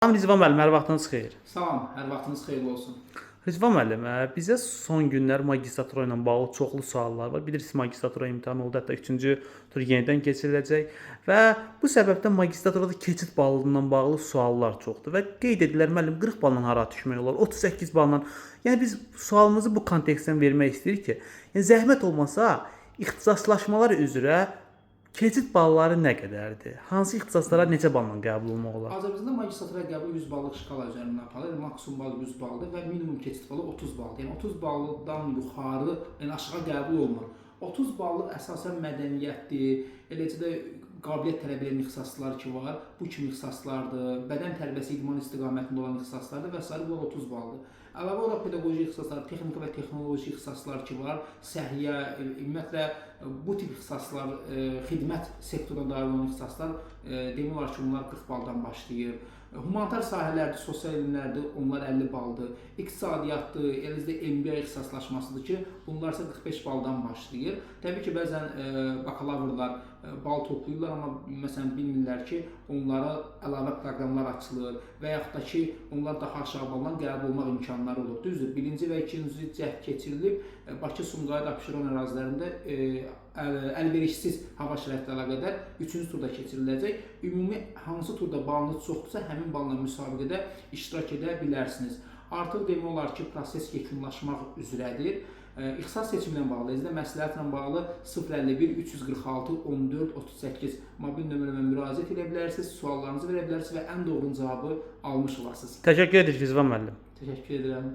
Salam Rizvan müəllim, hər vaxtınız xeyir. Salam, hər vaxtınız xeyirli olsun. Rizvan müəllim, bizə son günlər magistratura ilə bağlı çoxlu suallar var. Bilirsiniz, magistratura imtahanı oldu, hətta 3-cü tur yenidən keçiriləcək və bu səbəbdən magistraturada keçid balından bağlı suallar çoxdur və qeyd edirlər, müəllim, 40 balla hara düşmək olar, 38 balla. Yəni biz sualımızı bu kontekstdən vermək istəyirik ki, yəni zəhmət olmasa ixtisaslaşmalar üzrə keçid balları nə qədərdir? Hansı ixtisaslara neçə balla qəbul olmaq olar? Azərbaycanda magistratura qəbul 100 ballıq şkala üzərindən aparılır. Maksimum bal 100 baldır və minimum keçid balı 30 baldır. Yəni 30 baldan yuxarı, yəni aşağı qəbul olunmur. 30 ballıq əsasən mədəniyyətdir, eləcə də qabiliyyət tələb edən ixtisaslar ki var, bu kimi ixtisaslardır, bədən tərbiyəsi, idman istiqamətində olan ixtisaslardır və sair, bunlar 30 baldır. Əlavə olaraq pedaqoji ixtisaslar, texnika və texnoloji ixtisaslar ki var, səhiyyə, ümumiyyətlə bu tip ixtisaslar, xidmət sektoruna dair olan ixtisaslar, demək olar ki, onlar 40 baldan başlayır. Humanitar sahələrdir, sosial elmlərdir, onlar 50 baldır. İqtisadiyyatdır, eləcə də MBA ixtisaslaşmasıdır ki, bunlar isə 45 baldan başlayır. Təbii ki, bəzən bakalavrlar bal toplayırlar, amma məsələn bilmirlər ki, onlara əlavə proqramlar açılır və yaxud da ki, onlar daha aşağı baldan qəbul olmaq imkanları olur. Düzdür, birinci və ikinci cəhd keçirilib, Bakı, Sumqayıt, Abşeron ərazilərində əlverişsiz hava şəraiti əlaqədar üçüncü turda keçiriləcək. Ümumi hansı turda balınız çoxdursa, həmin balla müsabiqədə iştirak edə bilərsiniz. Artıq demək olar ki, proses yekunlaşmaq üzrədir. İxtisas seçimi ilə bağlı, eləcə də məsləhətlə bağlı 051 346 14 38 mobil nömrəmə müraciət edə bilərsiniz, suallarınızı verə bilərsiniz və ən doğru cavabı almış olasınız. Təşəkkür edirik Rizvan müəllim. Təşəkkür edirəm.